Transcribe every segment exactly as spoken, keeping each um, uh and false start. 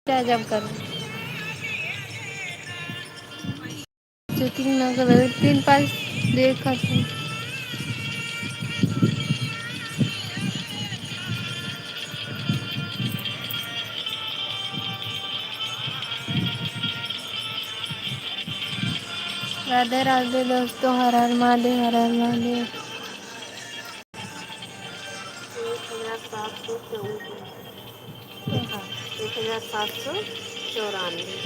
क्या जब करो? चेकिंग ना करो, तीन पाँच देखा था। राधे राधे दोस्तों, हर हर महादेव, हर हर महादेव। एक हजार सात सौ चौवन। देखा, एक हजार सात सौ चौरानवे।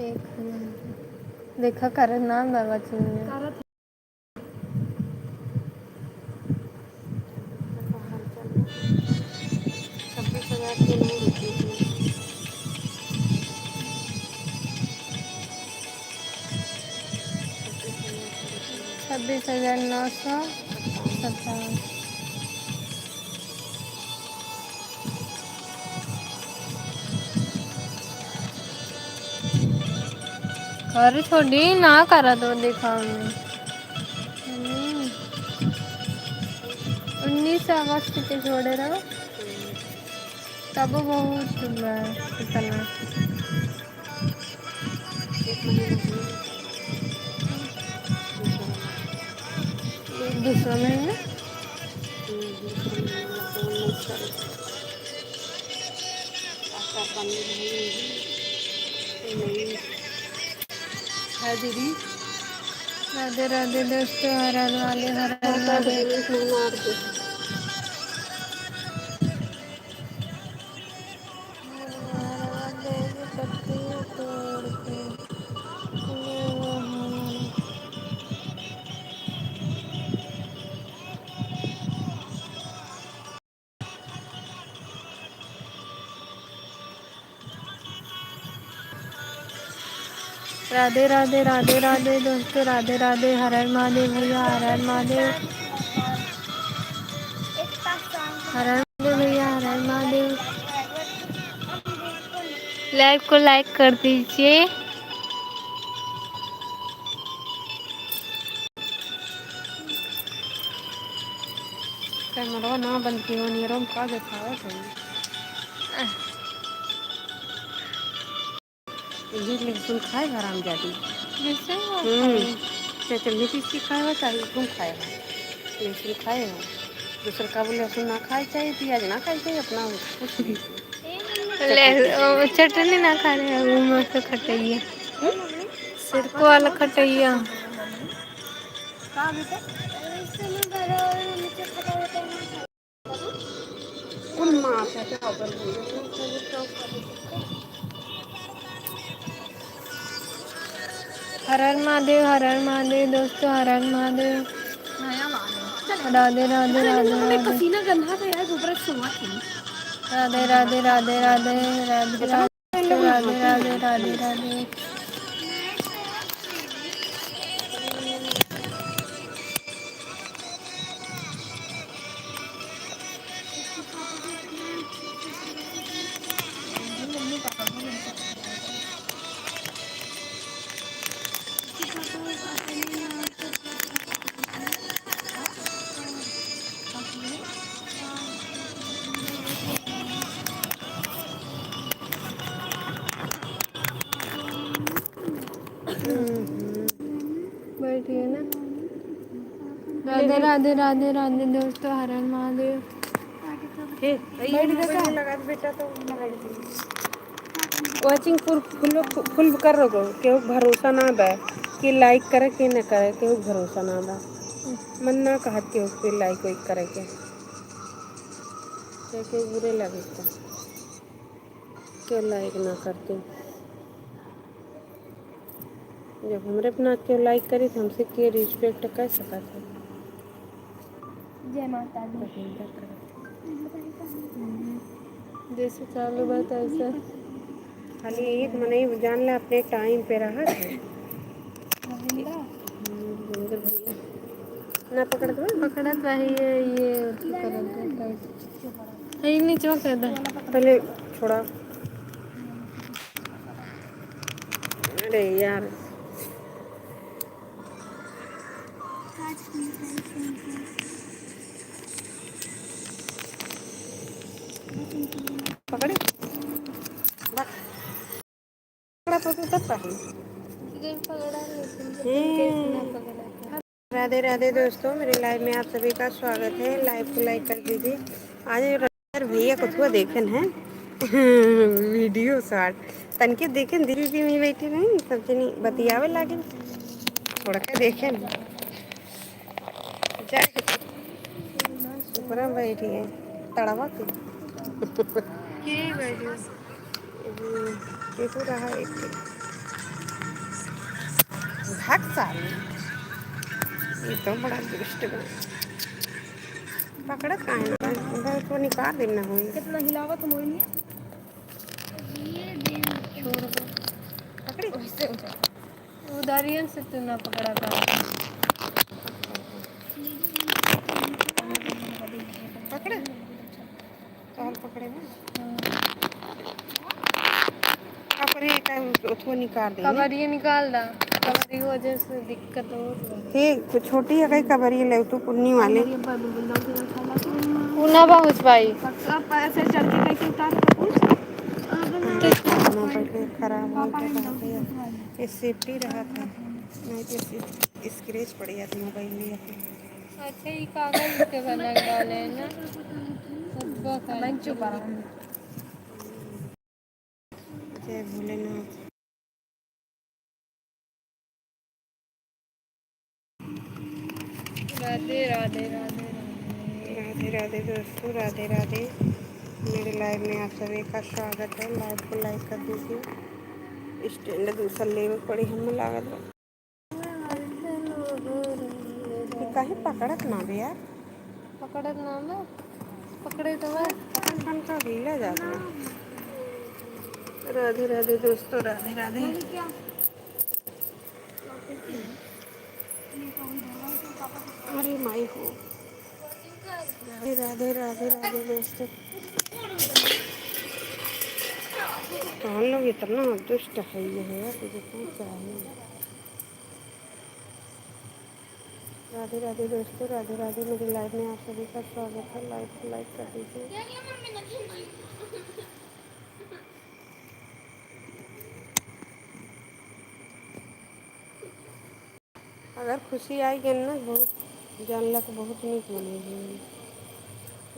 एक हजार। देखा, करत नाम बाबा चिन्ह। छब्बीस हजार के नहीं रुकी थी। छब्बीस हजार नौ सौ सत्तावन। अरे छोड़ी ना करा दो दिखाओ में। हम्म। उन्नीस अगस्त के छोड़े रहो। तब बहुत बा, इतना। दूसरा महीना। हाँ दीदी। राधे राधे दोस्तों, हर हर महादेव, हर हर महादेव। राधे राधे, राधे राधे दोस्तों, राधे राधे। हर हर महादेव भैया, हर हर महादेव। हर हर महादेव भैया, हर हर महादेव। Live को like कर दीजिए। कैमरा ना बंद कियो, नीरम का देखावत है। ये लहसुन खाए हरामजादी। जैसे वो हम्म। खाए। चाहे चटनी पीस के खाए हो, चाहे एकदम खाए हो। लहसुन खाए हो। दूसर का बोले लहसुन ना खाए चाहिए, प्याज ना खाए चाहिए, अपना कुछ भी। ले, ओ, चटनी ना खा रहे हैं, वो मस्त खटैया। हम्म? सिरको वाला खटैया। का बेटा? कुल माफ है, क्या ऊपर बोल रहे हो? हर हर महादेव, हर हर महादेव दोस्तों, हर हर महादेव। नया वाला। चल। राधे, राधे, राधे, राधे। पसीना गंदा था यार, ऊपर से हुआ थी। राधे, राधे, राधे, राधे, राधे, राधे। राधे, राधे, राधे, राधे। बैठ गए ना। राधे, राधे, राधे, राधे दोस्तों, हर हर महादेव। हे, ये बैठ mobile गया। में लगा दे बेटा, तो लगा दे। Watching full, full, full कर रखो, केहू भरोसा ना बा कि like करे के न करे, केहू भरोसा ना बा। मन ना कहत केहू पे like वाइक करे के, चाहे केहू बुरे लगे तो। क्यों like ना करती? जब हमरे अपना क्यों like करी, तो हमसे के respect कर सकत है? जय माता दी। जैसे चालू बात ऐसा। खाली एक मनई जान ले अपने time पे रहत है। रविंद्र। हम्म, रविंद्र भैया। ना पकड़ दो। पकड़त रही है, ये अथी करत है, tight। है, ये नीचवा कर दे। पहले छोड़ा। अरे यार। पकड़े। पकड़ा तो तब पकड़ी। हम्म। राधे राधे दोस्तों, मेरे लाइव में आप सभी का स्वागत है। लाइव को लाइक कर दीजिए। आज रविंदर भैया कुछ को देखेन है वीडियो शॉर्ट तनके देखेन, दीदी भी वहीं बैठी रही, सब जनी बतियावे लागे, थोड़ा के देखेन। जाए ऊपर बैठी है तड़वा के। के बैठी? हम्म, केहू रहा एक। भाग सारे। ये तो बड़ा दुष्ट बा। पकड़त काहे ना बा? इधर तो निकाल देना होई। कितना हिलावत हम होई नहीं। छोड़ दो। पकड़ी? वैसे हो जाए। उधारियन से तू ना पकड़ा कर। पकड़े? तोहर पकड़े में? हाँ। अपने का उसको निकाल दे। कबरिए निकाल दा। कबरी वजह से दिक्कत होत बा। हे, तो छोटी है कहीं कबरिए ले तू पुन्नी वाले। मेरी अब्बा बुलबुल दौड़ के खा ला तू। उ ना बहुत भाई। पक्का पैर से चढ़ के कैसे उतार के पूछ? मोबाइल के खराब हो पापा गया है, बाप रे। ये सेफ्टी रहा था, नहीं तो स्क्रैच पड़ जाता मोबाइल में। अच्छा, ये कागज के बना डाले हैं ना, फुटबॉल का। मैं चुप रहा हूँ। जय भोलेनाथ। राधे, राधे, राधे, राधे। राधे, राधे दोस्तों, राधे, राधे। मेरे लाइव में आप सभी का स्वागत है। लाइव को लाइक कर दीजिए। स्टैंड दूसरा लेवे पड़ी, हमें लागत बा। ये काहे पकड़त ना बे यार? पकड़त ना बे, पकड़े तो बे। पकड़ खन का ढीला जाता है। राधे, राधे दोस्तों, राधे, राधे। अरे माई हो। राधे, राधे, राधे, राधे दोस्तों। तो हम लोग इतना दुष्ट है ये है कि जितना चाहिए। राधे, राधे दोस्तों, राधे, राधे। मेरे लाइव में आप सभी का स्वागत है। लाइव को लाइक कर दीजिए। अगर खुशी आई गन ना, बहुत जानला के बहुत नीक मनेगी।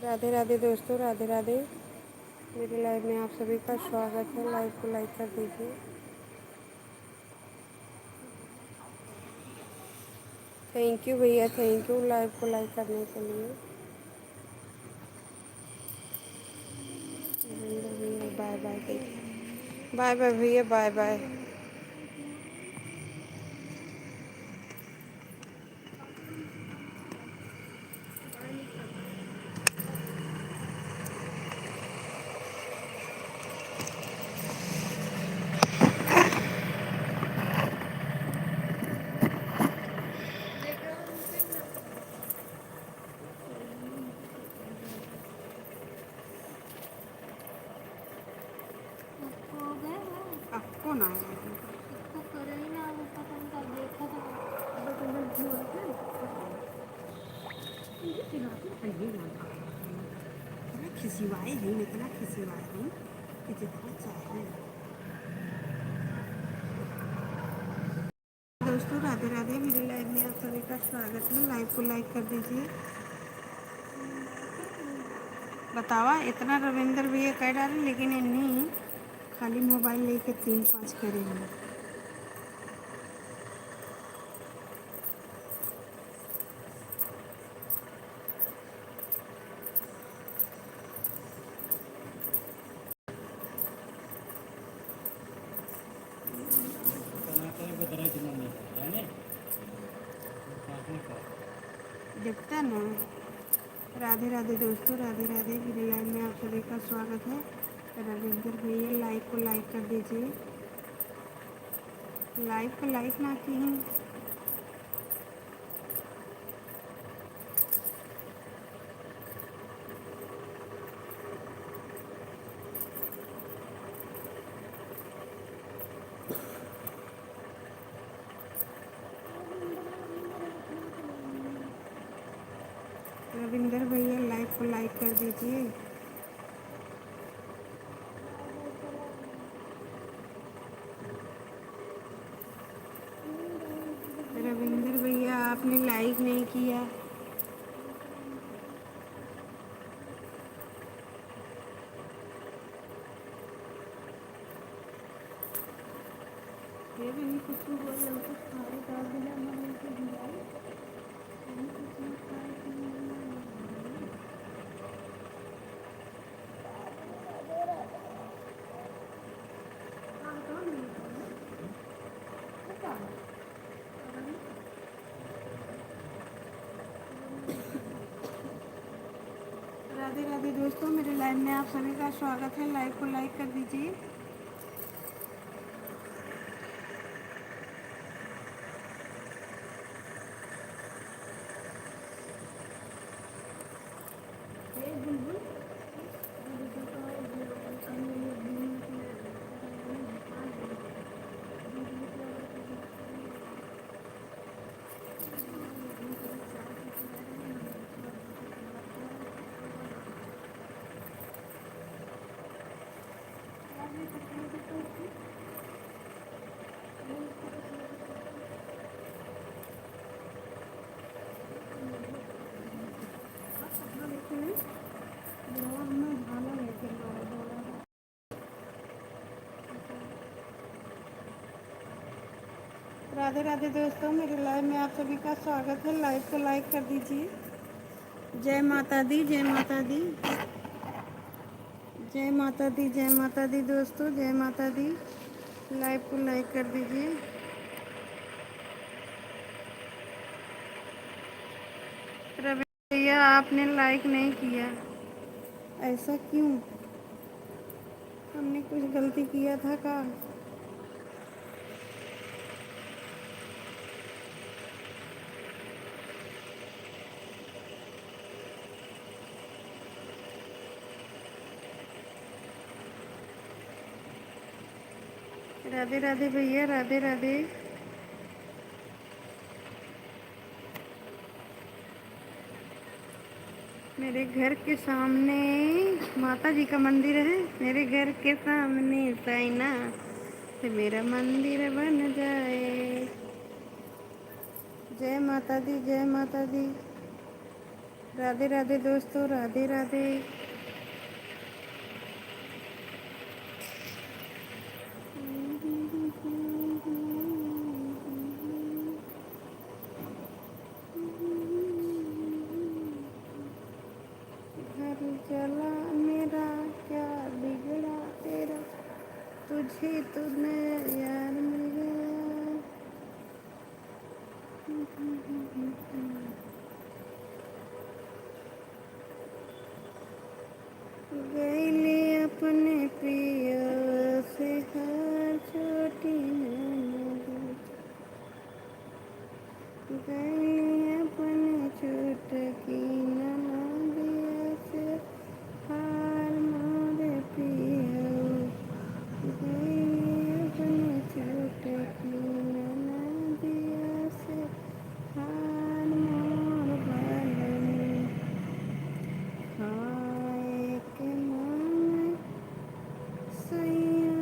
राधे राधे दोस्तों, राधे राधे। मेरे लाइव में आप सभी का स्वागत है। लाइव को लाइक कर दीजिए। थैंक यू भैया, थैंक यू लाइव को लाइक करने के लिए। बाय बाय, बाय बाय भैया, बाय बाय। आपको हो गया है? आपको ना है। इसको करे ही ना, वो पता नहीं कब देखा था। बस अंदर घुमा के। इतना खिसिवाए हैं, इतना खिसिवाए हैं कि जितना चाहे। दोस्तों, राधे राधे। मेरे लाइव में आप सभी का स्वागत है। लाइव को लाइक कर दीजिए। बतावा, इतना रविंदर भैया कह डाले, लेकिन इन्हीं खाली मोबाइल लेके तीन पाँच करे हैं। देखता ना। राधे राधे दोस्तों, राधे राधे। मेरे लाइव में आप सभी का स्वागत है। रविंद्र भैया, लाइव को लाइक कर दीजिए। लाइव को लाइक ना की हैं। रविंदर भैया, लाइव को लाइक कर दीजिए। रविंदर भैया, आपने लाइक नहीं किया। ये भी नहीं कुछ भी बोल रहे, कुछ खाए डाल दिया, मैं उनको बुलाई। राधे राधे दोस्तों, मेरे लाइव में आप सभी का स्वागत है। लाइव को लाइक कर दीजिए। राधे राधे दोस्तों, मेरे लाइव में आप सभी का स्वागत है। लाइव को लाइक कर दीजिए। जय माता दी, जय माता दी, जय माता दी, जय माता दी दोस्तों, जय माता दी। लाइव को लाइक कर दीजिए। रवि भैया, आपने लाइक नहीं किया, ऐसा क्यों? हमने कुछ गलती किया था का? राधे राधे भैया, राधे राधे। मेरे घर के सामने माता जी का मंदिर है, मेरे घर के सामने साईनाथ मेरा मंदिर बन जाए। जय माता दी, जय माता दी। राधे राधे दोस्तों, राधे राधे। घर जला मेरा, क्या बिगड़ा तेरा, तुझे तो नया यार मिल गया। गईली अपने पिया से हार, छोटी ननद। गईली अपने छोटकी ननदिया से हार, मोरे पिया। गईली अपने छोटकी ननदिया से हार, मोर बलम। खाए के मन सैया,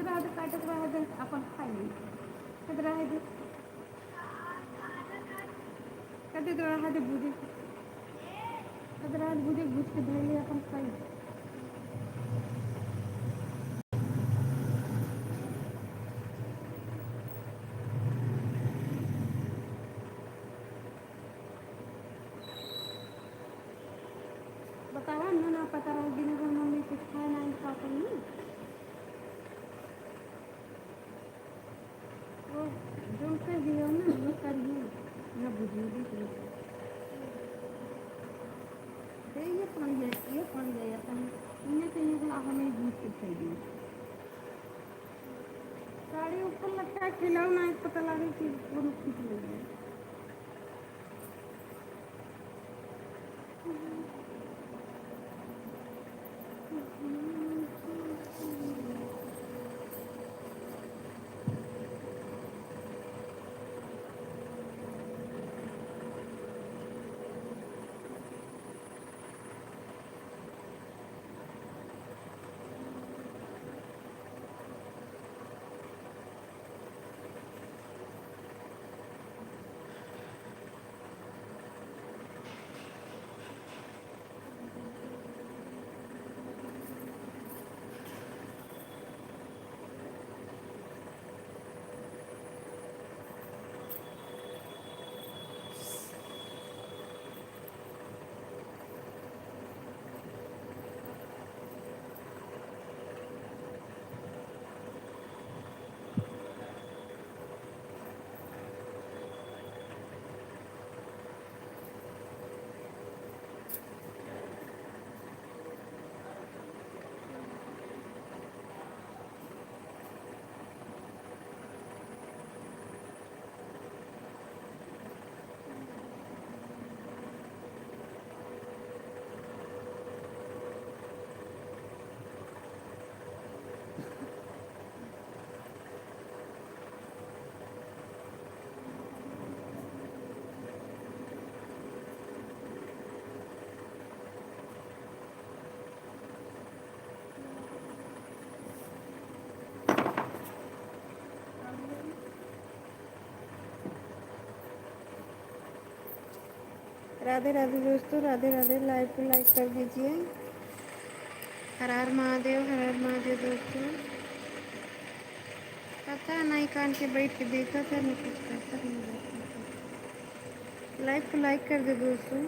काटत रहे दे, अपन खाई ली। काटत रहे दे। काटत रहे दे भूजे। काटत रहे दे भूजे, भूज के धइले अपन खाई। बतावा ना, ना पता रहे, दिन भर मम्मी कुछ खाए ना, खा पाई। वो जो कह दिया ना, वो करिए, ना बुझिए, देख लीजिए। दे ये पड़ गया, ये पड़ गया, अपन इन्हें तो ये हमें भूत के खाई दी। साड़ी ऊपर लटका के लाओ ना, पता लगे कि वो खींच लेगी। राधे राधे दोस्तों, राधे राधे। Live को like कर दीजिए। हर हर महादेव, हर हर महादेव दोस्तों। पता नहीं कान के बैठ के देखा था, ना कुछ करता नहीं। Live को like कर दे दोस्तों।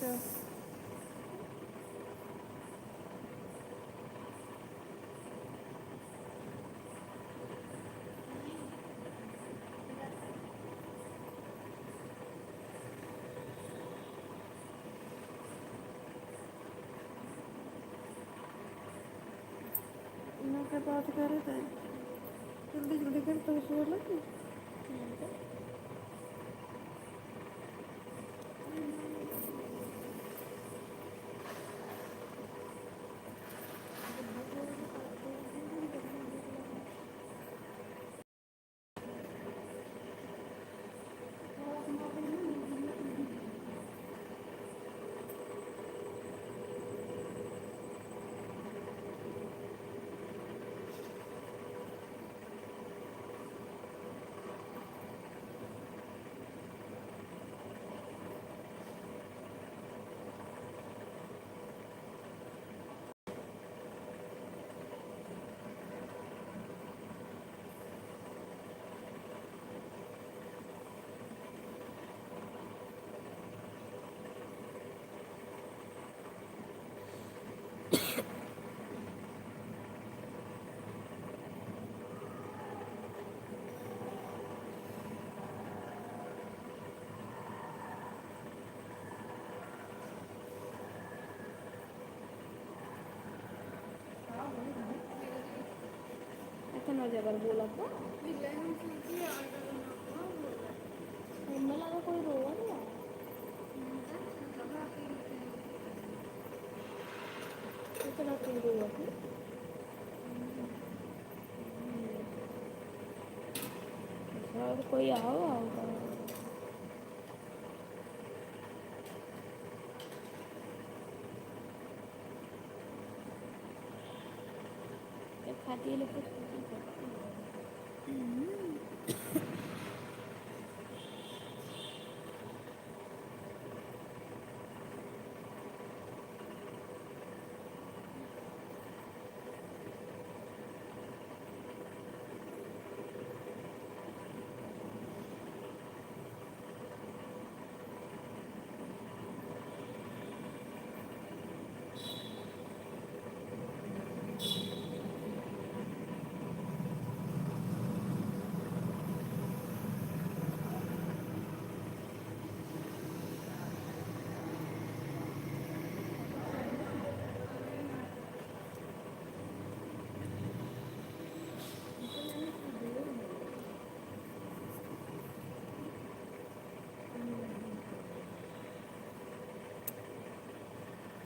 ना के बात करे थे, जल्दी जल्दी कर तो सुअर लगे। इतना जबर बोलत बा। हमरा लगा कोई रोवत बा। इतना क्यों रोवत है? अच्छा, और कोई आओ, आओ, आओ। जब खाती है, लोग तो खाती है। हम्म।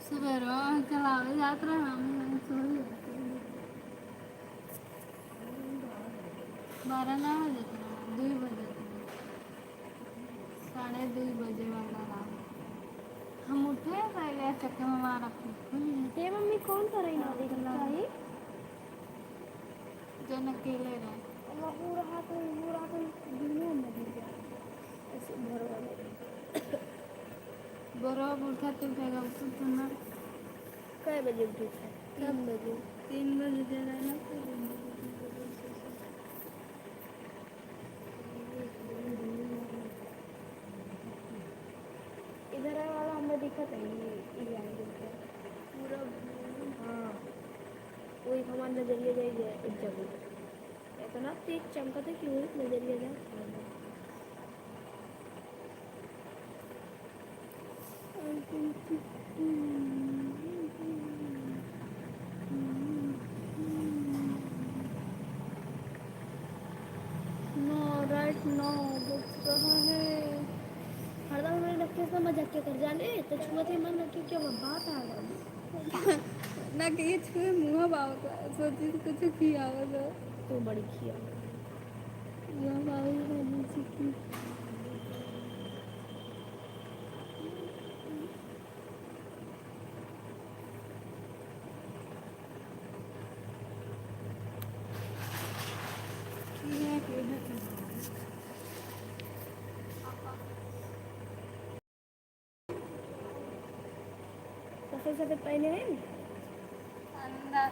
सुबेरवा चलावे जात रहे, हम सोई जाते। बारह ना बजे थे, दुई बजे थे। साढ़े दुई बजे वाला रहा। हम उठे, पहले चक्के में मारा। ए मम्मी, कौन सा रही ना देखना है? जौन अकेले रहे। वो रहा तो, वो रहा तो दुनिया में भी गया। ऐसे भरवा में। बरवा उठा तो जगह उठा तो ना। कै बजे उठे थे? तीन बजे। तीन बजे जगह ना तो। इधर वाला हमें दिखत है, ये, ये angle पे। पूरा blue। हाँ, वही हमार नजरिया जाई जाए एक जगह। इतना तेज चमकत है कि वही नजरिया जाए। No, right now दिख रहा है। हरदम हमरे नक्के से मजाक के कर जाले, तो छुअत ही मन नक्के क्या बात आ गई। ना कि ये छुए मुँह बावत, सोची तो कुछ खियावत हो। तो बड़ी खिया। मुँह बावत है, जैसे कि सफेद सफेद पहने हैं। अंदर।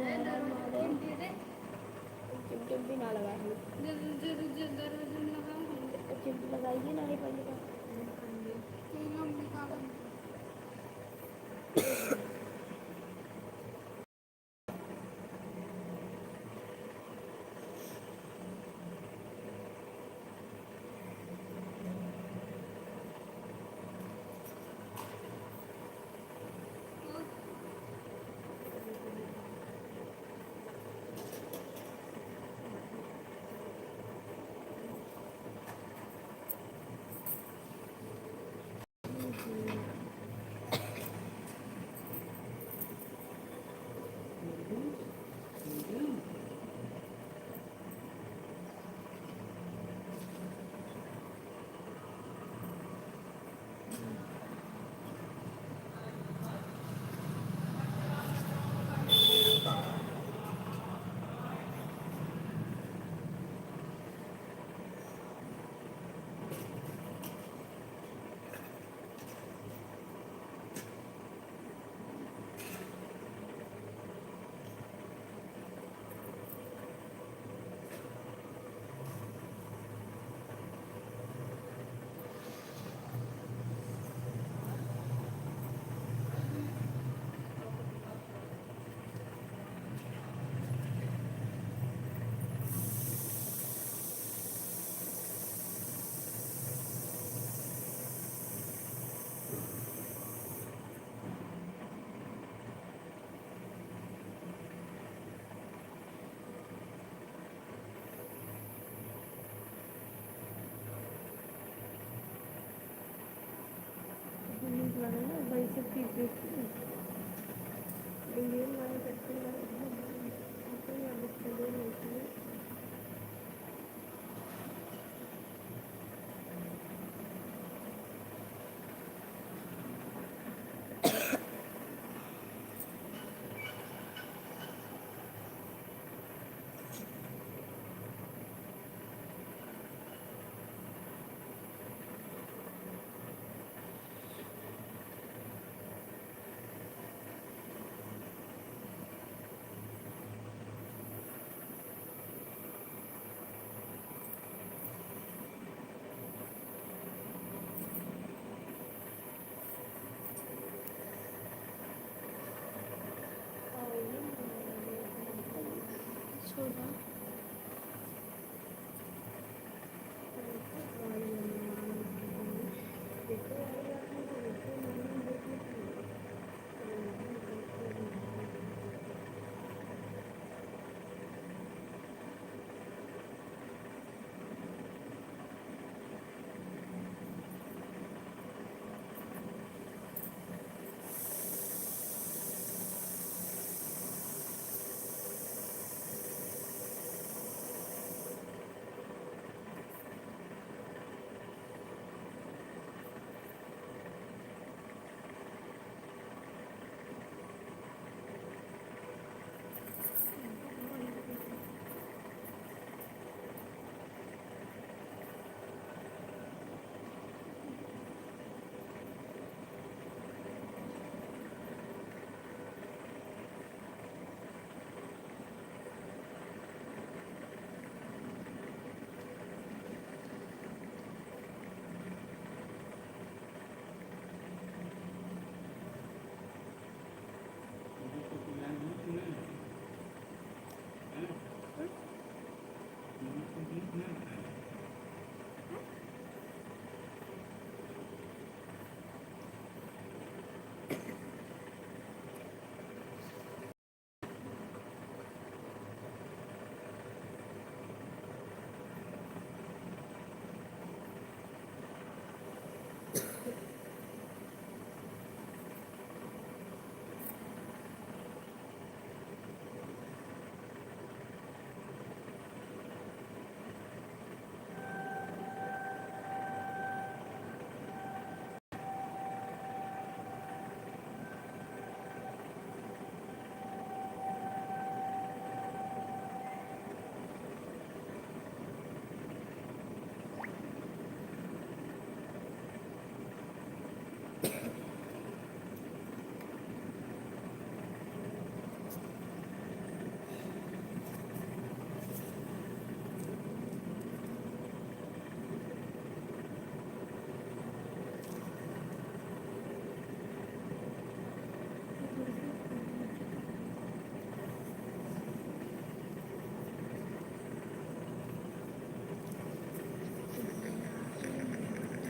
हर हर महादेव। चिमटी उमटी ना लगाए हम। चिमटी लगाइए ना, नहीं पहले तो।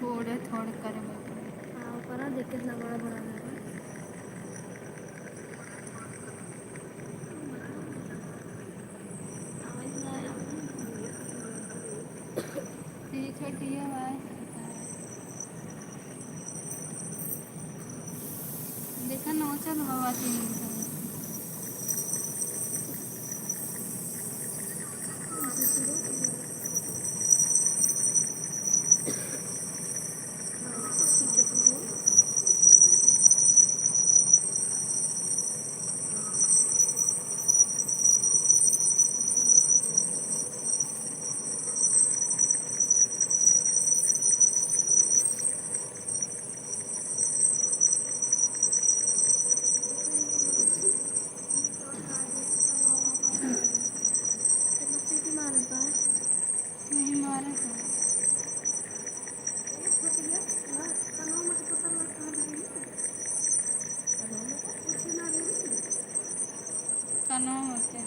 थोड़े थोड़े करे बैठे। हाँ, ऊपर आ, देख कितना बड़ा बड़ा घर है। ये छोटी है। देखा, नोचल हवा तीन दिन से। नहीं मारा था। कनो होते।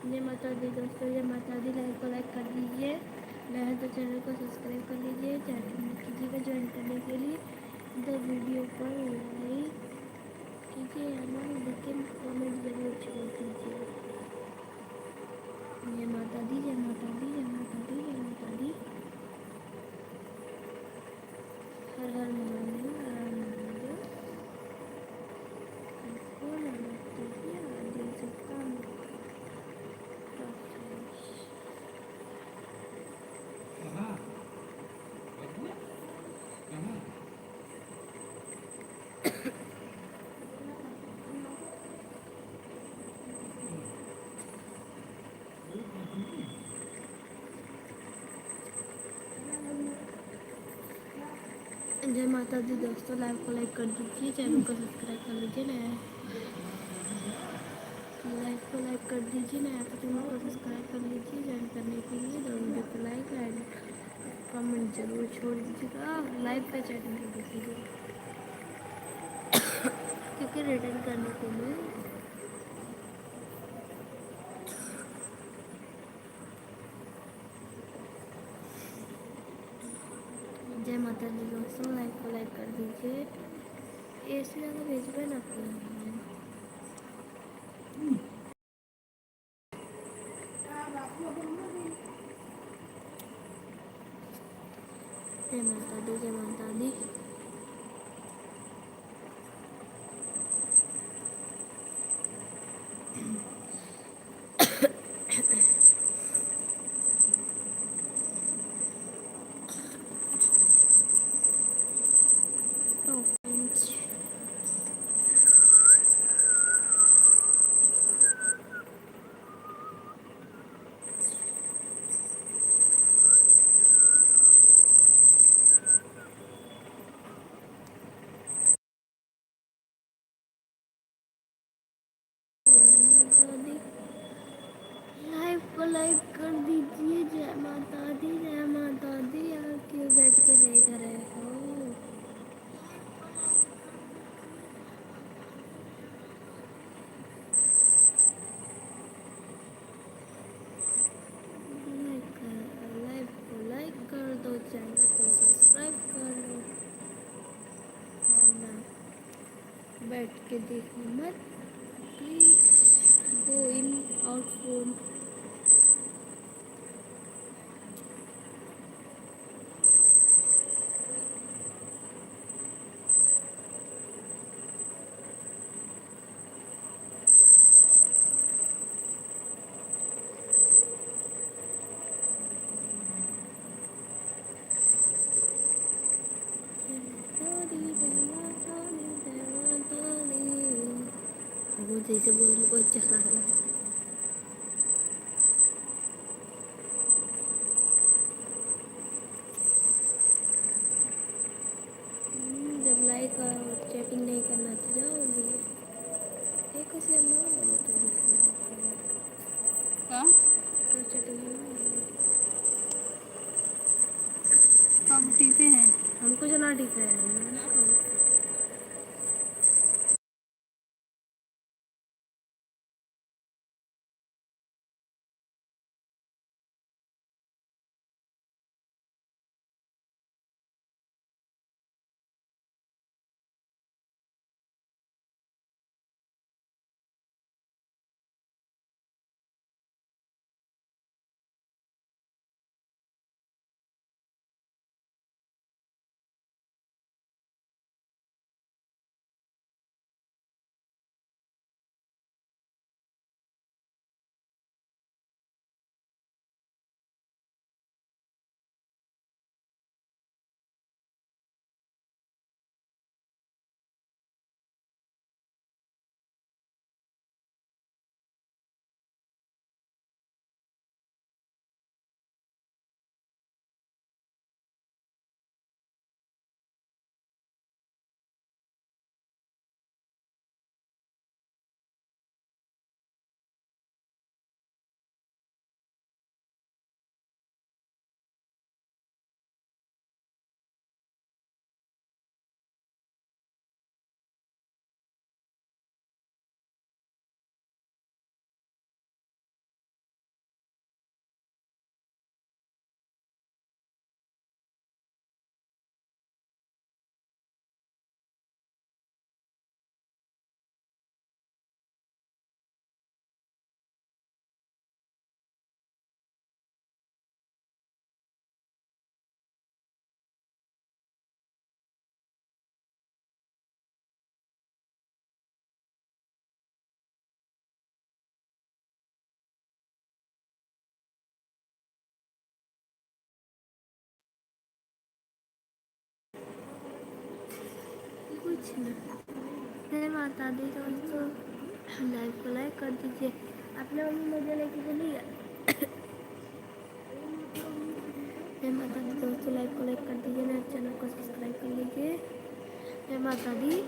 जय माता दी दोस्तों, जय माता दी। Live को like कर दीजिए, नए हैं तो channel को subscribe कर लीजिए, chat में कीजिएगा join करने के लिए। तो video पर like कीजिए या ना, लेकिन comment जरूर छोड़ दीजिए। जय माता दी, जय माता दी, जय माता दी, जय माता दी। हर हर महादेव, हर हर महादेव। आपको नमस्ते, आदि से काम। जय माता दी दोस्तों, live को like कर दीजिए, channel को subscribe कर लीजिए, नया live को like कर दीजिए, नया तो channel को subscribe कर लीजिए। Join करने के लिए दो video को like and comment जरूर छोड़ दीजिएगा। Live का chat में देखिएगा, क्योंकि return करने के लिए जय माता दी दोस्तों, live को like कर दीजिए। ऐसे ज़्यादा भेजबे ना करें। जय माता दी, जय माता दी। Live को like कर दीजिए। जय माता दी, जय माता दी। यार, क्यों बैठ के देख रहे हो? Like कर, live को like कर दो, channel को subscribe कर लो, वरना बैठ के देखो मत। Please go in out phone। वो जैसे बोलने को अच्छा लग रहा है। हम्म, जब like और chatting नहीं करना तो जाओ भैया। एक से हम लोग बोलो तो का? तो chatting नहीं करना। तो अब टीपे हैं। हमको जो ना टीपे हैं। जय माता दी दोस्तों, live को like कर दीजिए। अपने मम्मी मुझे लेके चली गई। जय माता दी दोस्तों, live को like कर दीजिए, मेरे channel को subscribe कर लीजिए। जय माता दी।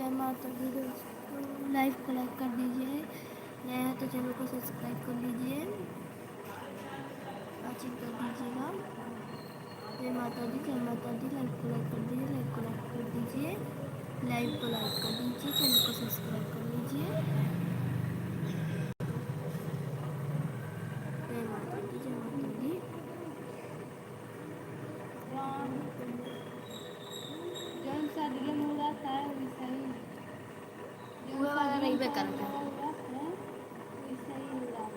जय माता दी दोस्तों, लाइव को लाइक कर दीजिए, नया है तो चैनल को सब्सक्राइब कर लीजिए, वाचिंग कर दीजिएगा। जय माता दी, जय माता दी, लाइव को लाइक कर दीजिए, लाइव को लाइक कर दीजिए, लाइव को लाइक कर दीजिए, चैनल को सब्सक्राइब कर लीजिए। जय माता दी, जय माता दी। जौन सा दिल में उदास है, वैसा ही। जौन उहे सा वाला दिल रहिबे का करता। उदास है, वैसा ही उदास।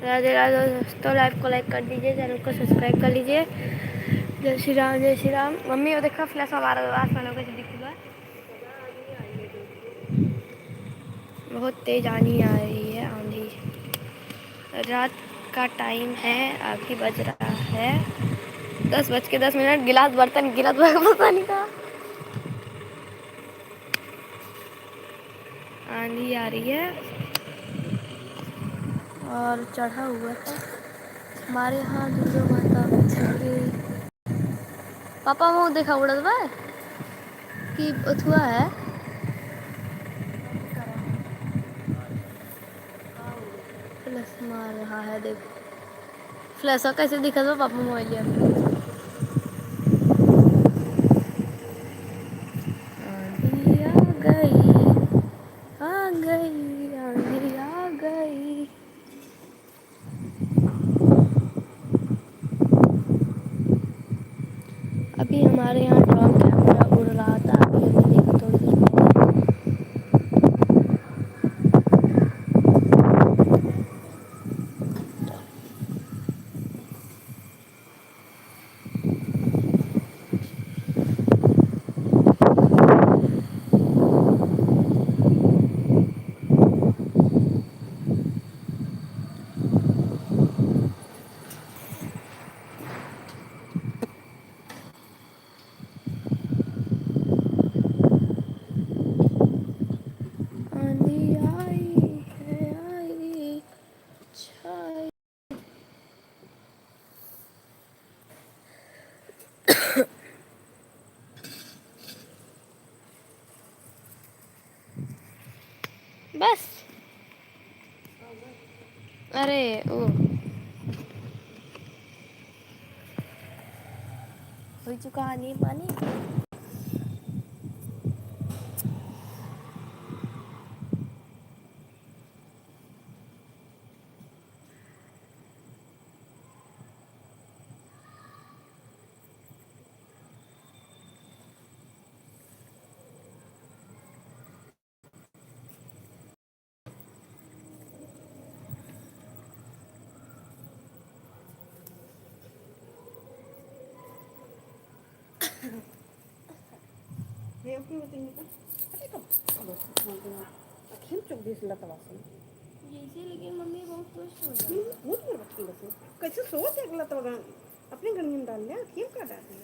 राधे राधे दोस्तों, live को like कर दीजिए, channel को subscribe कर लीजिए। जय श्री राम, जय श्री राम। मम्मी, वो देखा, flash मारा, आसमान में कैसे दिख रहा है। बहुत तेज आंधी आ रही है, आंधी। रात का time है, अभी बज रहा है दस बज के दस मिनट। गिलास बर्तन गिरत बा, पता नहीं कहाँ। आंधी आ रही है और चढ़ा हुआ है हमारे यहाँ दुर्गा माता। पापा, वो देखा उड़त बा कि अथुआ है। Flash मार रहा है, देखो। Flash कैसे दिखत बा पापा मोबाइल में। आंधी आ गई, आ गई, आंधी आ गई। अभी हमारे यहाँ drone camera उड़ रहा था, अभी हमने देखा थोड़ी देर पहले। आंधी आई है, आई छाई। बस। अरे, ओ। हो चुका है नींद पानी। हे, ओके, ओके, ओके। अरे, कब, कब, अखिम चुप दिस लतवा से। जैसे लेकिन मम्मी बहुत खुश हो जाए। हम्म, बहुत मेरे बच्चे बस। कैसे सोच एक लतवा गान, अपने गन में डाल ले, अखिम का डाल दिया।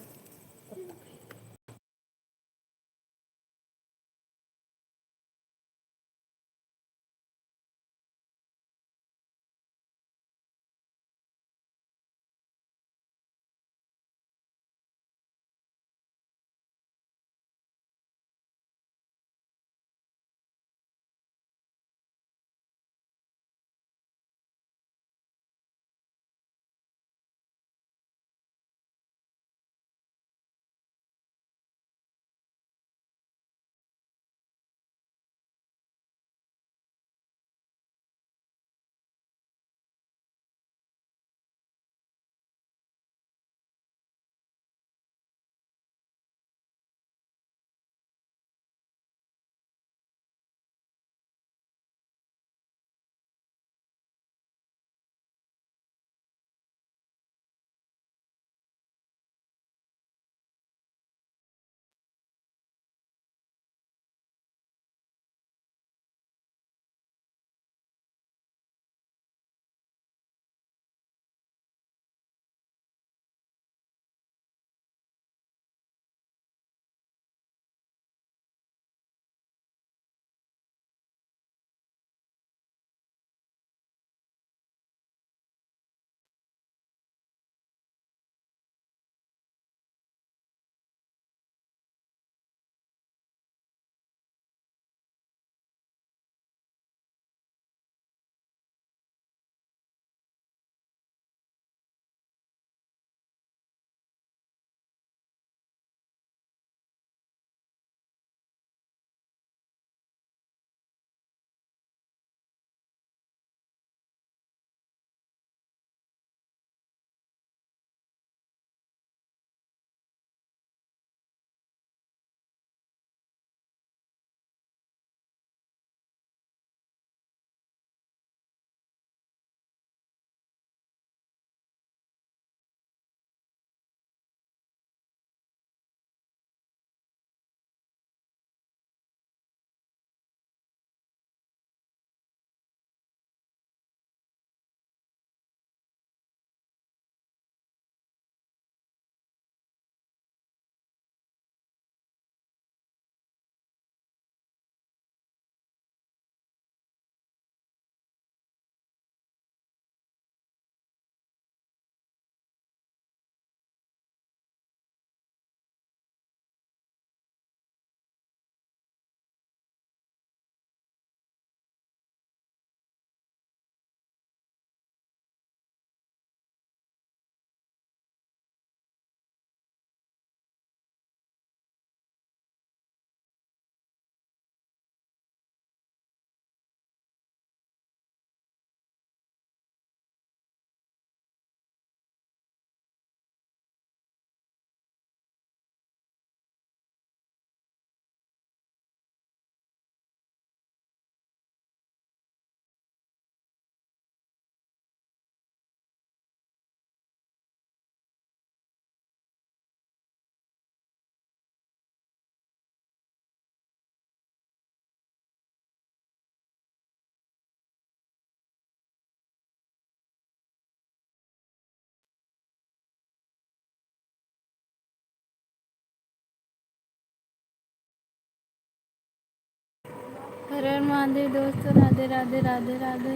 हर हर महादेव दोस्तों, राधे राधे, राधे राधे।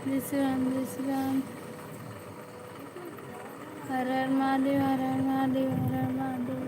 जय श्री राम, जय श्री राम। हर हर महादेव, हर हर महादेव, हर हर महादेव।